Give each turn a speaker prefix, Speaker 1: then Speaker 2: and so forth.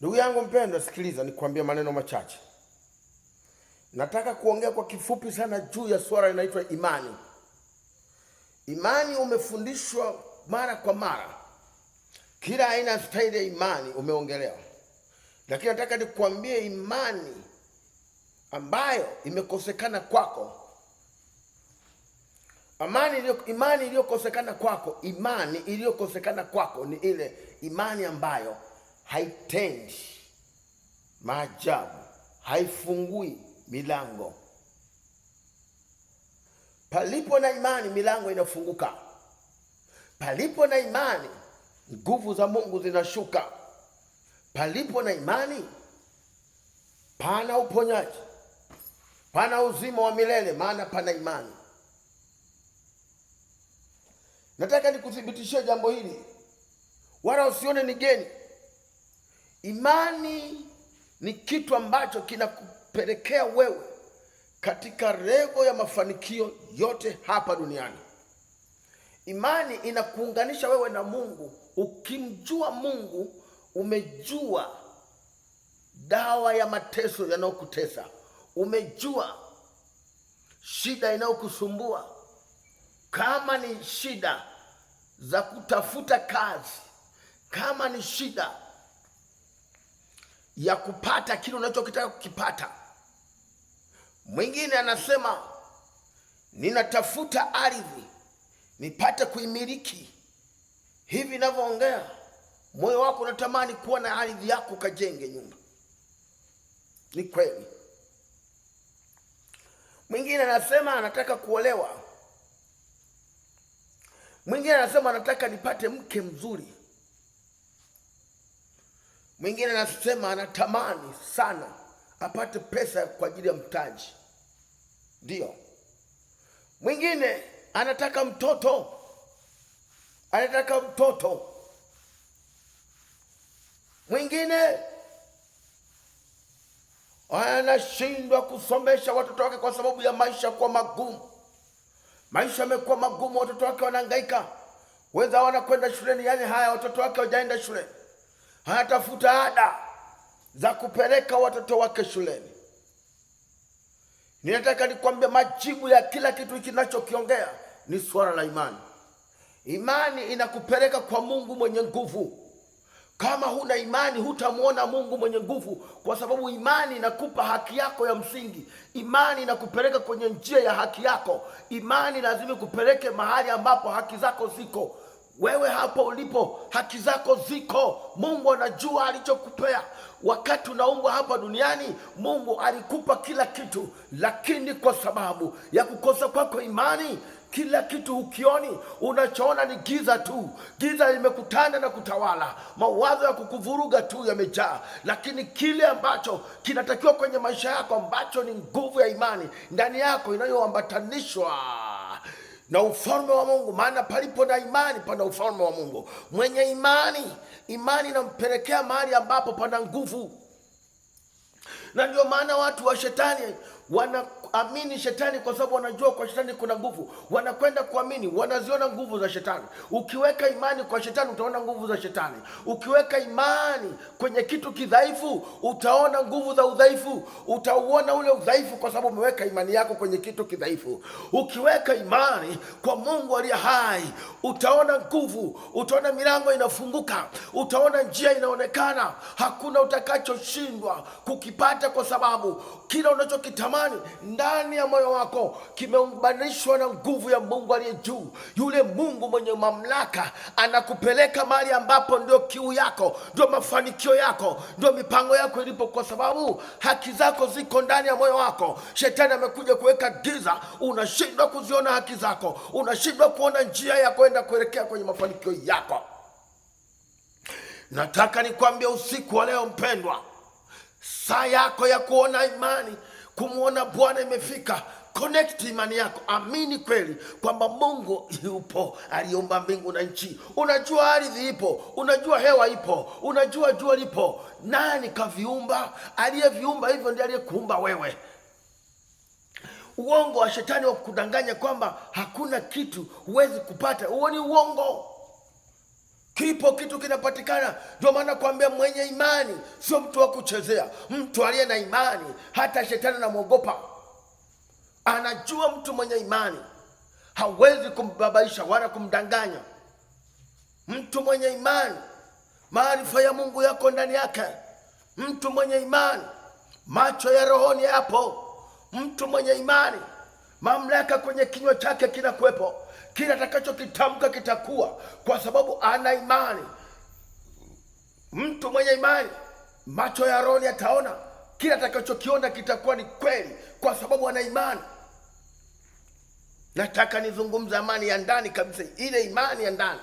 Speaker 1: Ndugu yangu mpendwa, sikiliza nikwambie maneno machache. Nataka kuongea kwa kifupi sana juu ya swala linaloitwa imani. Imani umefundishwa mara kwa mara, kila aina ya staili ya imani umeongelewa, lakini nataka nikuambie imani ambayo imekosekana kwako, imani iliyokosekana kwako, imani iliyokosekana kwako ni ile imani ambayo haitendi maajabu, haifungui milango. Palipo na imani, milango inafunguka. Palipo na imani, nguvu za Mungu zinashuka. Palipo na imani, pana uponyaji, pana uzima wa milele, maana pana imani. Nataka nikuthibitishie jambo hili, wala usione ni geni. Imani ni kitu ambacho kinakupelekea wewe katika rego ya mafanikio yote hapa duniani. Imani inakuunganisha wewe na Mungu. Ukimjua Mungu, umejua dawa ya mateso yanayokutesa, umejua shida inayokusumbua. Kama ni shida za kutafuta kazi, kama ni shida ya kupata kile unachokitaka kukipata. Mwingine anasema ninatafuta ardhi nipate kuimiliki. Hivi ninavyoongea, moyo wako unatamani kuwa na ardhi yako ukajenge nyumba. Ni kweli. Mwingine anasema anataka kuolewa. Mwingine anasema anataka nipate mke mzuri. Mwingine anasema anatamani sana apate pesa kwa ajili ya mtaji. Ndio. Mwingine anataka mtoto, anataka mtoto. Mwingine anashindwa kusomesha watoto wake kwa sababu ya maisha kuwa magumu. Maisha yamekuwa magumu, watoto wake wanahangaika, wenza wanakwenda shuleni, yani haya watoto wake hawajaenda shuleni, anatafuta ada za kupeleka watoto wake shuleni. Ninataka nikwambie majibu ya kila kitu kinachokiongea ni swala la imani. Imani inakupeleka kwa Mungu mwenye nguvu. Kama huna imani hutamwona Mungu mwenye nguvu, kwa sababu imani inakupa haki yako ya msingi. Imani inakupeleka kwenye njia ya haki yako. Imani lazima ikupeleke mahali ambapo haki zako ziko. Wewe hapo ulipo, haki zako ziko. Mungu anajua alichokupea wakati unaumbwa hapa duniani. Mungu alikupa kila kitu, lakini kwa sababu ya kukosa kwako imani, kila kitu hukioni. Unachoona ni giza tu. Giza limekutana na kutawala, mawazo ya kukuvuruga tu yamejaa, lakini kile ambacho kinatakiwa kwenye maisha yako, ambacho ni nguvu ya imani ndani yako inayoambatanishwa na ufalme wa Mungu. Maana palipo na imani pana ufalme wa Mungu. Mwenye imani, imani inampelekea mahali ambapo pana nguvu, na ndio maana watu wa shetani wanaamini shetani, kwa sababu wanajua kwa shetani kuna nguvu. Wanakwenda kuamini, wanaziona nguvu za shetani. Ukiweka imani kwa shetani utaona nguvu za shetani. Ukiweka imani kwenye kitu kidhaifu utaona nguvu za udhaifu, utauona ule udhaifu kwa sababu umeweka imani yako kwenye kitu kidhaifu. Ukiweka imani kwa Mungu aliye hai utaona nguvu, utaona milango inafunguka, utaona njia inaonekana. Hakuna utakachoshindwa kukipata, kwa sababu kila unachokitamani ndani ya moyo wako kimeunganishwa na nguvu ya Mungu aliye juu. Yule Mungu mwenye mamlaka anakupeleka mahali ambapo ndio kiu yako, ndio mafanikio yako, ndio mipango yako ilipo, kwa sababu haki zako ziko ndani ya moyo wako. Shetani amekuja kuweka giza, unashindwa kuziona haki zako, unashindwa kuona njia ya kwenda kuelekea kwenye mafanikio yako. Nataka nikwambie usiku wa leo mpendwa, saa yako ya kuona imani, kumwona Bwana imefika. Connect imani yako, amini kweli kwamba Mungu yupo, aliumba mbingu na nchi. Unajua ardhi ipo, unajua hewa ipo, unajua jua lipo. Nani kaviumba? Aliyeviumba hivyo ndiye aliyekuumba wewe. Uongo wa shetani wa kudanganya kwamba hakuna kitu huwezi kupata, huo ni uongo. Kipo kitu kinapatikana. Ndio maana kuambia mwenye imani sio mtu wa kuchezea. Mtu aliye na imani hata shetani anamwogopa. Anajua mtu mwenye imani hawezi kumbabaisha wala kumdanganya. Mtu mwenye imani, maarifa ya Mungu yako ndani yake. Mtu mwenye imani, macho ya rohoni yapo. Mtu mwenye imani, mamlaka kwenye kinywa chake kinakuwepo. Kila atakachokitamka kitakuwa, kwa sababu ana imani. Mtu mwenye imani, macho ya rohoni yataona kila atakachokiona kitakuwa ni kweli, kwa sababu ana imani. Nataka nizungumze amani ya ndani kabisa, ile imani ya ndani.